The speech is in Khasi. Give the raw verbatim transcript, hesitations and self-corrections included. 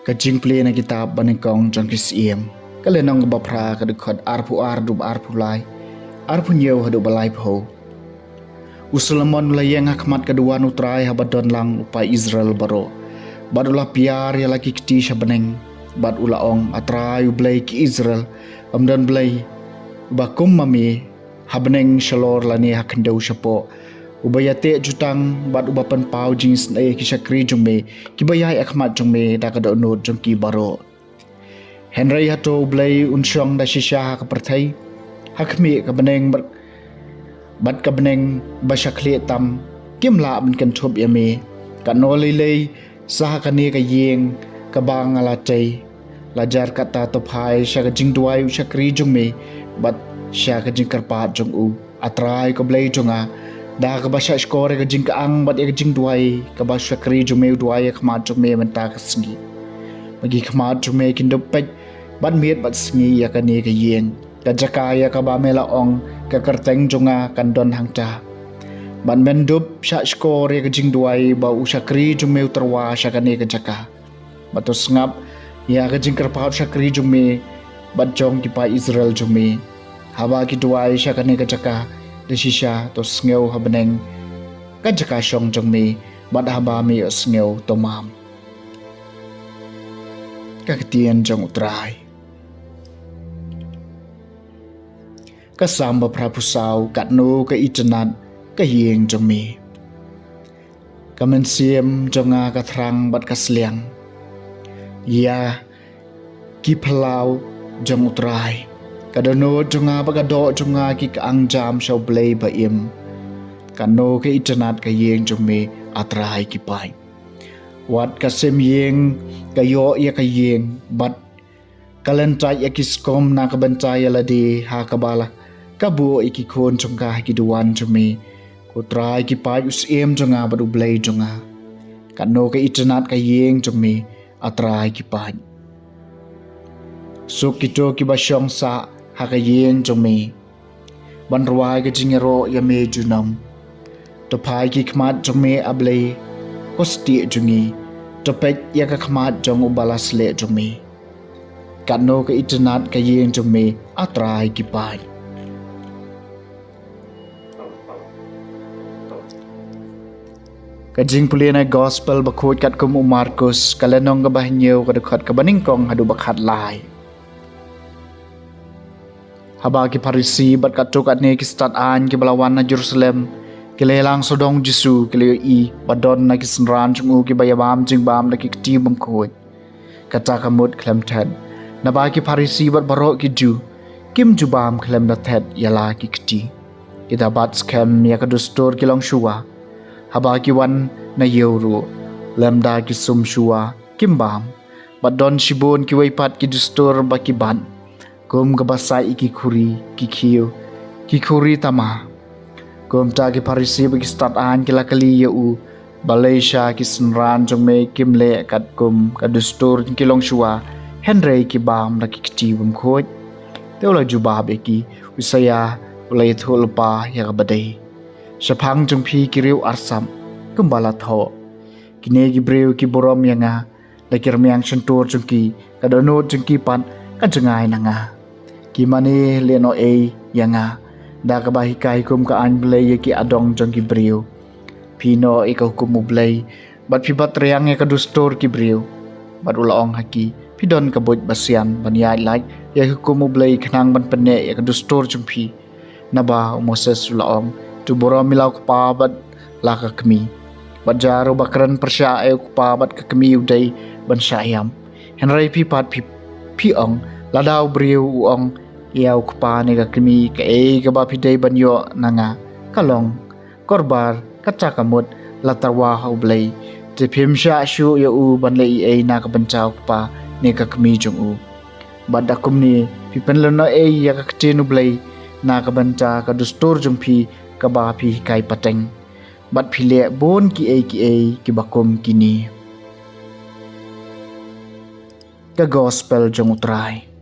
Ka jingpule na kitab ba nyngkong jong ki Syiem. Ka lynnong kaba phra, ka dkhot arphew ar haduh ba arphew lai, arphew hynñiew haduh ba laiphew. U Solomon u la ïeng ha khmat ka duwan U Trai haba don lang u paid Israel baroh. Bad u la piar ïa la ki kti sha bneng. Bad u la ong, A Trai U Blei ki Israel, ym don Blei uba kum ma me ha bneng shalor lane ha khyndew shapoh, uba ïateh jutang bad uba pynpaw jingisynei ïa ki shakri jong me kiba ïaid ha khmat jong me da ka dohnud jong ki baroh. Hynrei hato U Blei un shong da shisha ha ka pyrthei? Ha khmih, ka bneng bad, bad ka bneng ba sha khlieh tam kim lah ban kynthup ïa me. Katno lei lei sa ha kane ka ïing kaba nga la tei, la jar katta, to phai sha ka jingduwai u shakri jong me bad sha ka jingkyrpad jong u, A Trai ko Blei jong nga, da kaba shahshkor ïa ka jingkyang bad ïa ka jingduwai kaba u shakri jong me u duwai ha khmat jong me mynta ka sngi. Ba ki khmat jong me kin dup peit bad miet bad sngi ïa kane ka ïing, ka jaka ïa kaba me la ong, Ka kyrteng jong nga kan don hangta. Bad men dup shahshkor ïa ka jingduwai ba u shakri jong me u tyrwa sha kane ka jaka. Bad to sngap ïa ka jingkyrpad u shakri jong me bad jong ki paid Israel jong me, haba ki duwai sha kane ka jaka da shisha, to sngew ha bneng ka jaka shong jong me, bad haba me ïohsngew, to mam. Ka ktien jong U Trai. Ka Salm ba phra phew saw. Katno ka itynnad ka ïing jong me! Ka mynsiem jong nga ka thrang bad ka sliang ïa ki phyllaw jong U Trai. Ka dohnud jong nga bad ka doh jong nga ki kyang jam sha U Blei ba im. Katno ka itynnad ka ïing jong me, A Trai ki paid! Wat ka sim ïing ka ïoh ïa ka ïing, bad ka lyntait ïa ki skom na ka bynta ïa lade, ha kaba la ka buh ïa ki khun jong ka ha ki duwan jong me. Ko Trai ki paid, U Syiem jong nga bad U Blei jong nga! Katno ka itynnad ka ïing jong me, A Trai ki paid! Suk kito kiba shong sah ha ka ïing jong me, ban rwai ka jingïaroh ïa me junom. To phai ki khmat jong me, A Blei, ko stieh jong ngi. To peit ïa ka khmat jong uba la sleh jong me. Katno ka itynnad ka ïing jong me, A Trai ki paid! Ka jingpule na Gospel bakhuid katkum u Markus, ka lynnong kaba hynñiew, ka dkhot kaba nyngkong haduh ba khatlai. Haba ki Pharisi bad katto katne ki stad aiñ kiba la wan na Jerusalem ki la ïalang sawdong Jisu, ki la ïohi ba don na ki synran jong u kiba ïabam jingbam da ki kti bymkhuid. Kata ka mut khlem thet, naba ki Pharisi bad baroh ki Jiw kim ju bam khlem da thet ïa la ki kti. Ki da bat skhem ïa ka dustur ki longshuwa haba ki wan na ïew ruh, lymda ki sumshuwa kim bam. Bad don shibun kiwei pat ki dustur ba ki bat, kum kaba sait ïa ki khuri, ki khiew, ki khuri tama. Kumta ki Pharisi bad ki stad aiñ ki la kylli ïa u, Balei sha ki synran jong me kim leh katkum ka dustur jong ki longshuwa, hynrei ki bam da ki kti bymkhuid? Te u la jubab ïa ki, Isaiah u la ïathuh lypa ïa kaba dei: Shaphang jong phi, ki riew arsap kumba la thoh: Kine ki briew ki burom ïa nga da ki rmiang shyntur jong ki, ka dohnud jong ki pat ka jngai na nga. Ki mane leh noh ei ïa nga, da kaba hikai kum ka aiñ Blei ïa ki adong jong ki briew? Phi noh ïa ka hukum U Blei, bad phi bat riang ïa ka dustur ki briew. Bad u la ong ha ki, Phi don ka buit basian ban ïaid lait ïa ka hukum U Blei khnang ban pynneh ïa ka dustur jong phi. Naba u Moses u la ong, To burom ïa la u kpa bad la ka kmie. Bad jar uba kren pyrshah ïa u kpa bad ka kmie u dei ban shah ïam. Hynrei phi pat phi, phi ong, lada u briew u ong ïa u kpa ne ka kmie, kaei kaba phi dei ban ïoh na nga? Ka long, korbar, kata ka mut, la tyrwa ha U Blei. Te phim shah shuh ïa u ban leh ei ei na ka bynta u kpa ne ka kmie jong u. Bad da kumne, phi pynlehnohei ïa ka ktien U Blei na ka bynta ka dustur jong phi kaba phi hikai pateng. Bad phi leh bun kiei kiei kiba kum kine. Ka Gospel jong U Trai.